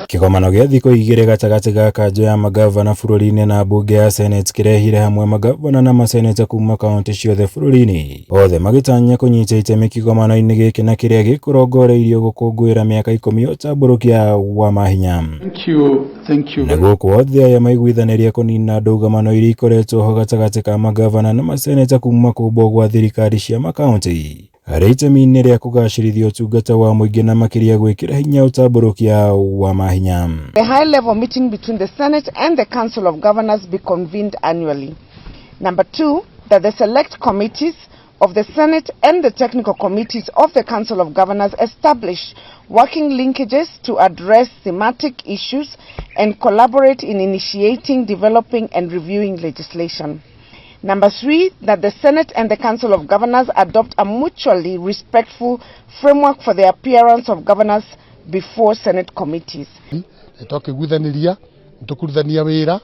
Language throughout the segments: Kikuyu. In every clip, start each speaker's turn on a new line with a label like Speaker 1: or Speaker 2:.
Speaker 1: Kĩgomano gĩa thikũ 2 gatagatĩ ga kanjũ ya magavana bũrũri-inĩ na mbunge ya Senate kĩrehire hamwe magavana na maseneta kuma kaunti ciothe bũrũri-inĩ, othe magĩtanya kũnyita itemi kĩgomano-inĩ gĩkĩ na kĩrĩa gĩkũrongoreirio gũkũngũĩra mĩaka 10 ya ũtambũrũkia wa mahinya.
Speaker 2: Thank you, thank you.
Speaker 1: Na gũkũ othe aya maiguithanĩria kũnina ndũgamano iria ikoretwo ho gatagatĩ ka magavana na maseneta kuma kũmbwo gwa thirikari cia makaunti harĩ itemi-inĩ rĩa kũgacĩrithia ũtungata wa mũingĩ na makĩria gwĩkĩra hinya ũtambũrũkia wa mahinya.
Speaker 3: A high-level meeting between the Senate and the Council of Governors be convened annually. Number 2, that the select committees of the Senate and the technical committees of the Council of Governors establish working linkages to address thematic issues and collaborate in initiating, developing and reviewing legislation. Number 3, that the Senate and the Council of Governors adopt a mutually respectful framework for the appearance of governors before Senate committees.
Speaker 4: Twakĩiguithaniria nĩtũkũrutithania wĩra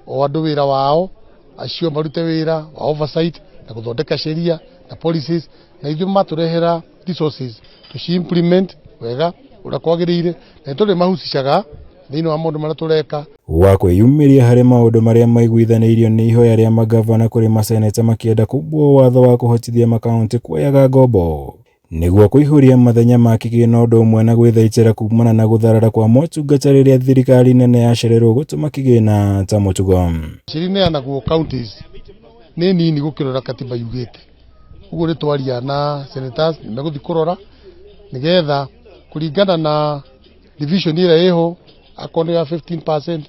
Speaker 4: o andũ wĩra wao acio marute wĩra wa oversight na gũthondeka sheria na policies na ithuĩ matũrehera resources tũci implement wega ũrĩa kwagĩrĩire na nĩtũrĩ mahusicaga thĩinĩ wa maũndũ marĩa tũreka.
Speaker 1: Wa kwĩyumĩria harĩ maũndũ marĩa maiguithanĩirio nĩ ihoya rĩa magavana kũrĩ maseneta makĩenda kũmbwo watho wa kũhotithia makaunti kuoyaga ngombo nĩguo kũihũria mathenya ma kĩgĩna ũndũ ũmwe na gwĩthaitĩra kumana na gũtharara kwa motungata rĩrĩa thirikari nene yacererwo gũtũma kĩgĩna ta mũtugo.
Speaker 4: Sheria ineanagwo counties nĩ nini gũkĩra ũrĩa katiba yugĩte, ũguo nĩ twaria na senators nĩ megũthiĩ kũrora nĩgetha kũringana na division ĩrĩa ĩho akorwo nĩ ya 15%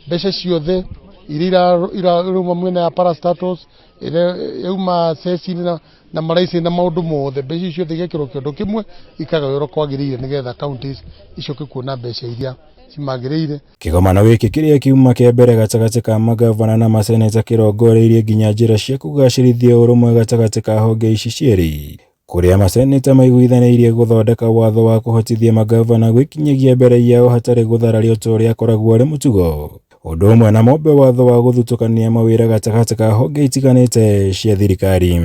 Speaker 4: mbeca ciothe iria irauma mwena ya parastatals ĩrĩa yauma ceci-inĩ na maraici na maũndũ mothe mbeca icio ciothe igekĩrwo kĩondo kĩmwe ikagayũrwo kwagĩrĩire nĩgetha counties icoke kuona mbeca iria cimagĩrĩire.
Speaker 1: Kĩgomano gĩkĩ kĩrĩa kiuma kĩa mbere gatagatĩ ka magavana na maseneta kĩrongoreirie nginya njĩra cia kũgacĩrithia ũrũmwe gatagatĩ ka honge ici cierĩ, kũrĩa maseneta maiguithanĩirie gũthondeka watho wa kũhotithia magavana gwĩkinyagia mbere yao hatarĩ gũtharario ta ũrĩa akoragwo arĩ mũtugo, ũndũ ũmwe na mombe watho wa gũthutũkania mawĩra gatagatĩ ka honge itiganĩte cia thirikari.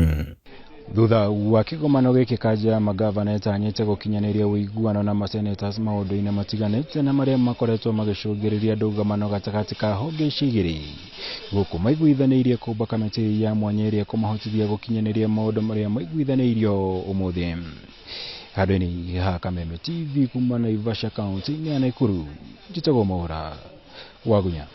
Speaker 1: Thutha wa kĩgomano gĩkĩ kanjũ ya magavana ĩtanyĩte gũkinyanĩria ũiguano na masenators maũndũ-inĩ matiganĩte na marĩa makoretwo magĩcũngĩrĩria ndũgamano gatagatĩ ka honge ici igĩrĩ, gũkũ maiguithanĩirie kũmba kamĩtĩ ya mwanya ĩrĩa ĩkũmahotithia gũkinyanĩria maũndũ marĩa maiguithanĩirio ũmũthĩ. Handũ-inĩ ha Kameme TV kuma Naivasha kaunti-inĩ ya Nakuru, njĩtagwo Mwaura Wagunya.